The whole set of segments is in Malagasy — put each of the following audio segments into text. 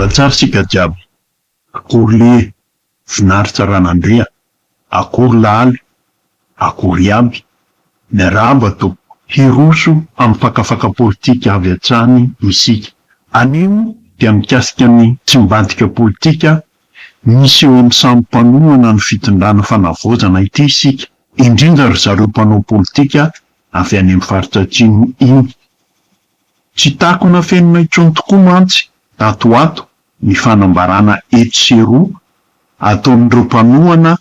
Mbola tsara isika jiaby. Akory le finaritra Ranandria, akory Laly, akory iaby. Miarahaba tompoko. Hiroso amin'ny fakafaka politika avy hatrany isika. Anio dia mikasika ny tsimbadika politika misy eo amin'ny samy mpanohana ny fitondrana fanavaozana ity isika, indrindra ry zareo mpanao politika avy any amin'ny faritra atsimo iny. Tsy takona afenina intsony tokoa mantsy tato ho ato ny fanambarana etsy sy eroa ataon'ireo mpanohana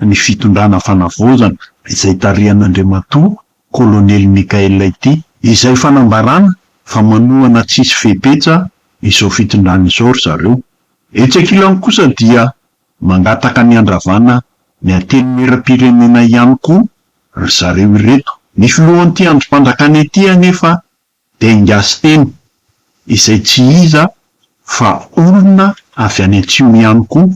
ny fitondrana fanavaozana izay tarihan'Andriamatoa Kolonely Mickaël ity, izay fanambarana fa manohana tsisy fepetra izao fitondrana izao ry zareo. Etsy ankilany kosa dia mangataka ny handravana ny Antenimierampirenena ihany koa ry zareo ireto. Ny filohan'ity andrim-panjakana ity anefa dia ingahy Siteny, izay tsy iza fa olona avy any atsimo ihany koa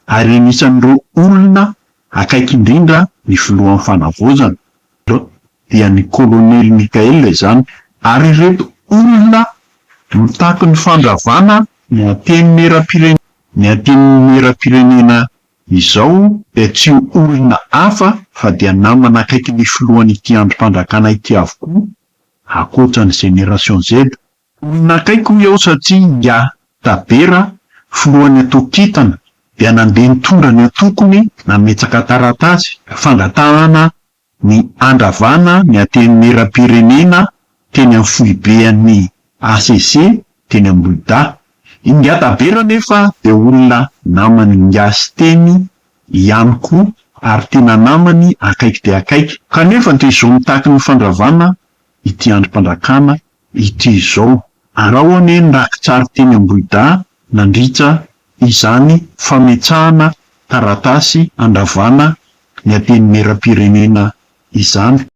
ary anisan'ireo olona akaiky indrindra ny filohan'ny fanavaozana, dia ny kolonely Mickaël izany, ary ireto olona mitaky ny fandravana ny Antenimierampirenena, ny Antenimierampirenena izao dia tsy olona hafa fa dia namana akaiky ny filohan'ity andrim-panjakana ity avokoa, ankoatra ny Génération Z. Olona akaiky hoy aho satria ingahy Tabera, filohan'ny antoko Kintana, dia nandeha nitondra ny antokony nametsaka taratasy fangatahana ny handravana ny Antenimierampirenena teny amin'ny foiben'ny HCC teny Ambohidahy. Ingahy Tabera anefa dia olona naman'ingahy Siteny ihany koa ary tena namany akaiky dia akaiky. Kanefa dia izao mitaky ny fandravana ity andrim-panjakana ity izao. Araho anie ny rakitsary teny Ambohidahy nandritra izany fametrahana taratasy handravana ny Antenimierampirenena izany.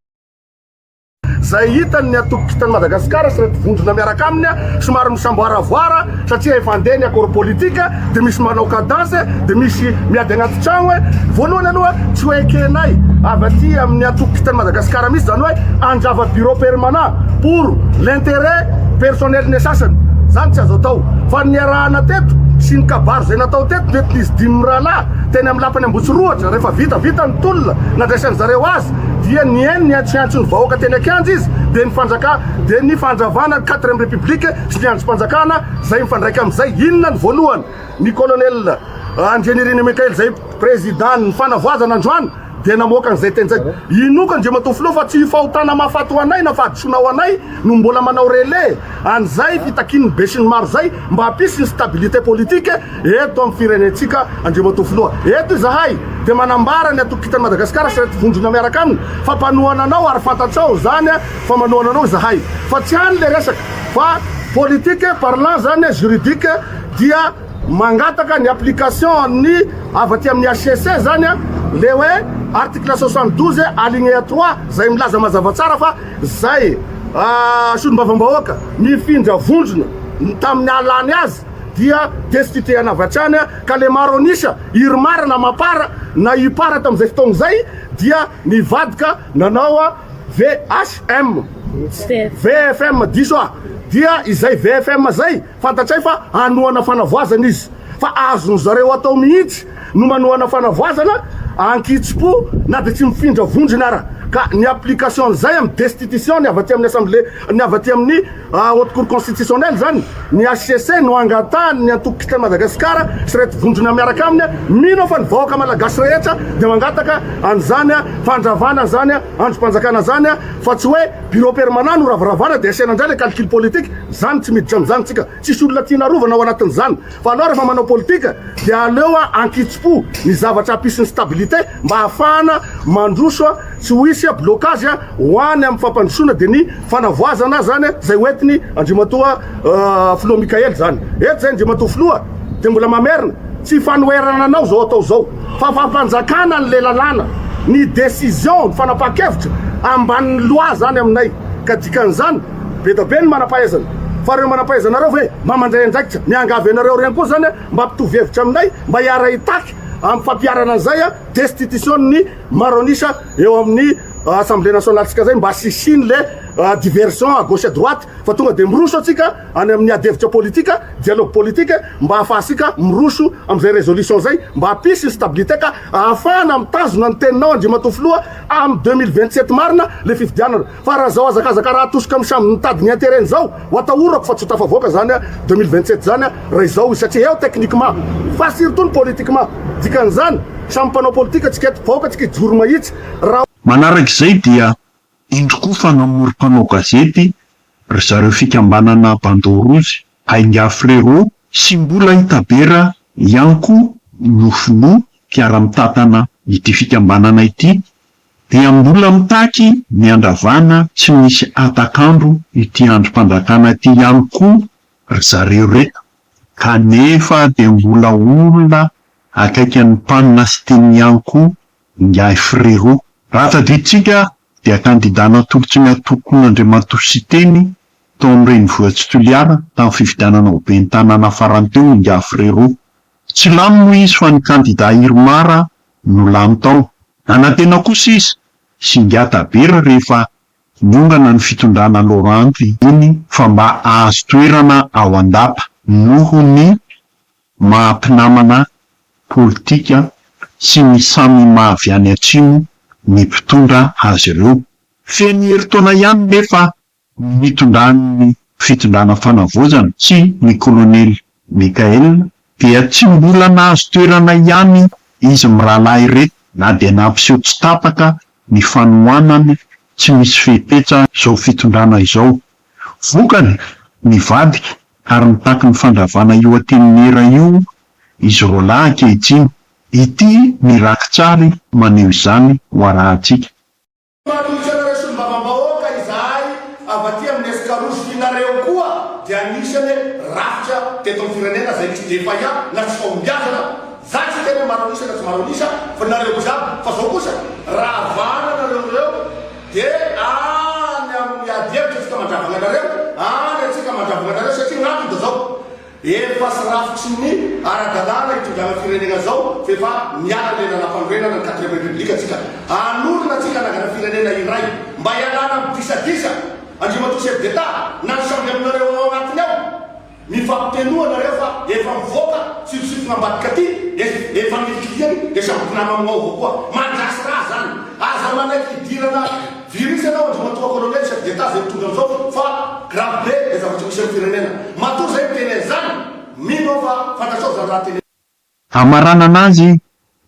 Izay hitany ny antoko Kintan'i Madagasikara sy ireto vondrona miaraka aminy somary misamboaravoara satria efa andeha ny accord politique dia misy manao cadence dia misy miady anaty tragno e. Voalohany aloha tsy ho ekenay avy aty amin'ny antoko Kintan'i Madagasikara mihitsy izany hoe handrava bureau permanent pour l'intérêt personnel ny sasany. Izany tsy azo atao. Fa ny niarahana teto sy ny kabary izay natao teto nentin'izy dimy mirahalahy teny amin'ny lapan'i Ambohitsirohitra rehefa vita vita ny tolona nandraisan-dry zareo azy dia nihaino ny antsoantso ny vahoaka teny an-kianja izy dia ny fanjaka dia ny fandravana ny quatrième république sy ny andrim-panjakana izay mifandraika amin'izay. Inona ny voalohany? Ny colonel Andrianirina Mickaël izay président ny fanavoazana androany dia namoaka an'izay teny izay. Inoako Andriamatoa Filoha fa tsy fahotana mahafaty ho anay na fahadisoana ho anay no mbola manao relais an'izay fitakian'ny besinimaro izay mba hampisy ny stabilité politique eto amin'ny firenentsika Andriamatoa Filoha. Eto izahay dia manambara ny Antoko Kintan'i Madagasikara sy ireto vondrona miaraka aminy fa mpanohana anao ary fantatrao izany fa manohana anao izahay. Fa tsy any ilay resaka fa politique parlant izany juridique dia mangataka ny application ny avy aty amin'ny HCC izany le hoe article 72 alinéa 3 izay milaza mazava tsara fa izay solombavambahoaka mifindra vondrona tamin'ny ahalany azy dia destituer-na avy hatrany ka le maro an'isa IRMAR na mapar na UPAR tamin'izay fotoana izay dia nivadika nanao VHM VFM diso aho dia izay VFM izay fantatray fa hanohana fanavoazana izy fa azon zareo atao mihitsy no manohana fanavoazana ankitsim-po na dia tsy mifindra vondrona ara ka ny application an'izay amin'ny destitution ny avy aty amin'ny assemblée ny avy aty amin'ny Haute Cour Constitutionnelle izany, ny HCC no angatahany ny Antoko Kitan'i Madagasikara sy ireto vondrona miaraka aminy, mino aho fa ny vahoaka Malagasy rehetra dia mangataka an'izany fandravana an'izany andrim-panjakana izany fa tsy hoe bureau permanent no ravaravana dia asiana indray ilay calcul politique, izany tsy miditra amin'izany tsika, tsisy olona tiana arovana ao anatin'izany fa aleo rehefa manao politique dia aleo ankitsim-po ny zavatra hampisy ny stabilité mba hahafahana mandroso tsy ho hisy blocage ho any amin'ny fampandrosoana dia ny fanavoazana zany zay ho entiny Andriamatoa Filoha Mickaël zany. Eto zay Andriamatoa Filoha dia mbola mamerina, tsy fanoherana anao zao atao zao fa fampanjakana an'le lalàna, ny décision, ny fanapahan-kevitra ambanin'ny loi zany aminay ka dikan'izany be da be ny manam-pahaizana fa reo manam-pahaizana reo ve mba mandray andraikitra? Miangavy anareo reny koa zany mba hampitovy hevitra aminay mba hiara-hitaky amin'ny fampiharana an'izay destitution ny maro an'isa eo amin'ny Assemblée nationale tsika zay mba sisiny le. diversion à gauche à droite fa tonga dia miroso atsika any amin'ny ady hevitra politika, dialogue politique, mba ahafahantsika miroso amin'izay résolution zay mba hampisy ny stabilité ka ahafahana mitazona ny teninao Andriamatoa Filoha amin'ny 2027 marina le fifidianana. Fa raha zao hazakazaka raha atosika amin'ny samy mitady ny intérêt-ny zao, ho atahorako fa tsy ho tafavoaka zany 2027 zany raha izao izy satria eo techniquement fa surtout ny politiquement. Dikan'izany samy mpanao politika tsika eto, vahoaka tsika hijoro mahitsy raha. Manaraka izay dia indro koa fa namory mpanao gazety ry zareo fikambanana Bandeau Rouge, Ainga Frérot sy mbola i Tabera ihany koa no filoha mpiara-mitantana ity fikambanana ity dia mbola mitaky ny handravana tsy misy hatak'andro ity andrim-panjakana ity ihany koa ry zareo ireto kanefa dia mbola olona akaiky an'i Mpanina sy Teny ihany koa ingahy Frérot. Raha tadidintsika dia kandida natolotry ny antokon'Andriamatoa Siteny tao amin'ny renivohitr'i Toliara tamin'ny fifidianana ho ben'ny tanàna farany teo ingahy Frérot. Tsy lany moa izy fa ny kandida Irmar no lany tao. Nanantena kosa izy sy ingahy Tabera rehefa niongana ny fitondrana Laurent iny fa mba hahazo toerana ao an-dapa noho ny maha mpinamana politika sy ny samy maha avy any atsimo ny mpitondra azy ireo. Feno herintaona ihany nefa ny nitondran'ny fitondrana fanavaozana sy ny kolonely Mickaël dia tsy mbola nahazo toerana ihany izy mirahalahy ireto na dia nampiseho tsy tapaka ny fanohanany tsy misy fepetra izao fitondrana izao. Vokany, nivadika ary nitaky ny fandravana io Antenimiera io izy roalahy ankehitriny. Ity ny rakitsary maneho izany ho arahantsika. Manolotra anareo solombavambahoaka izahay avy aty amin'ny Escarouge f'inareo koa dia anisany rafitra teto amin'ny firenena izay misy défaillant na tsy fahombiazana, za tsy hiteny hoe maro an'isa na tsy maro an'isa fa nareo jiaby, fa zao kosa raha vahana nareo ireo dia any amin'ny ady hevitra tsika mandravagna anareo, any antsika mandravagna anareo satria gn'antony dia zao. Efa tsy rafitry ny ara-dalàna hitondrana firenena zao fa efa miala le lalam-panorenana ny quatrième république tsika. Hanorina tsika hanangana firenena iray mba hialana amin'ny disadisa Andriamatoa chef d'Etat na ny samby aminareo ao agnatiny ao mifampitenoa nareo fa efa mivoaka tsifosifogna ambadika aty efa milikiliany de samby mpinama amignao avao koa. Mandrasy raha zany. Aza manaiky hidirana Virus ianao Andriamatoa Colonel chef d'Etat zay mitondra an'izao fa grave be le zavatra misy amin'ny firenena. Matoa zay miteny an'izany, mino aho fa fantatrao zany raha teneniko. Hamaranana azy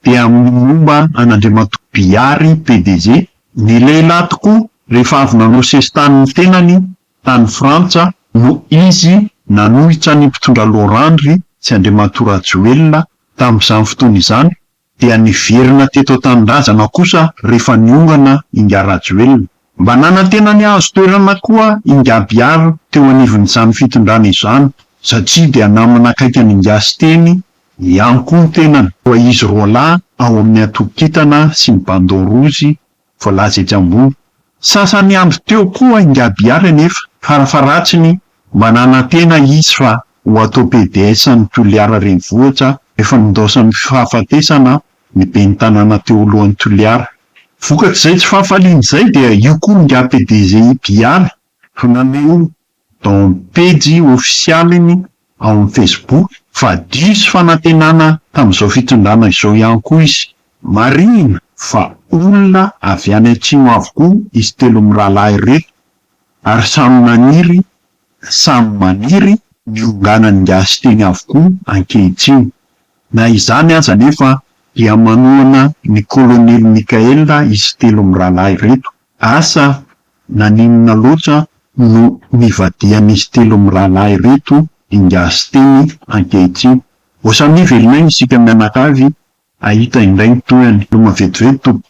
dia amin'ny momba an'Andriamatoa Bihary PDG, ny lehilahy tokoa rehefa avy nanao sesitany ny tenany tany Frantsa no izy nanohitra ny mpitondra Laurent-Ndry sy Andriamatoa Rajoelina tamin'izany fotoana izany dia niverina teto an-tanindrazana kosa rehefa niongana Ingahy Rajoelina. Mba nanantena ny hahazo toerana koa Ingahy Biara teo anivon'izany fitondrana izany satria dia namana akaiky an'Ingahy Siteny ihany koa ny tenany, toa izy roalahy ao amin'ny antoko Kintana sy ny Bandeau Rouge voalaza etsy ambony. Sasany andro teo koa Ingahy Bihary anefa, farafaharatsiny mba nanantena izy fa ho atao PDS an'i Toliara renivohitra rehefa nindaosan'ny fahafatesana ny ben'ny tanàna teo alohan'i Toliara. Vokatr'izay tsy fahafaliana izay dia io koa Ingahy PDG Bihary no naneho tao amin'ny pejy ofisialiny ao amin'ny Facebook fa diso fanantenana tamin'izao fitondrana izao ihany koa izy. Marihina fa olona avy any atsimo avokoa izy telo mirahalahy ireto ary samy naniry samy maniry ny honganan'ingahy Siteny avokoa ankehitriny. Na izany aza anefa dia manohana ny kolonely Mickaël izy telo mirahalahy ireto. Asa naninona loatra no nivadihan'izy telo mirahalahy ireto ingahy Siteny ankehitriny. Vao samia velon'aina isika mianakavy hahita indray ny tohiny. Veloma vetivety tompoko.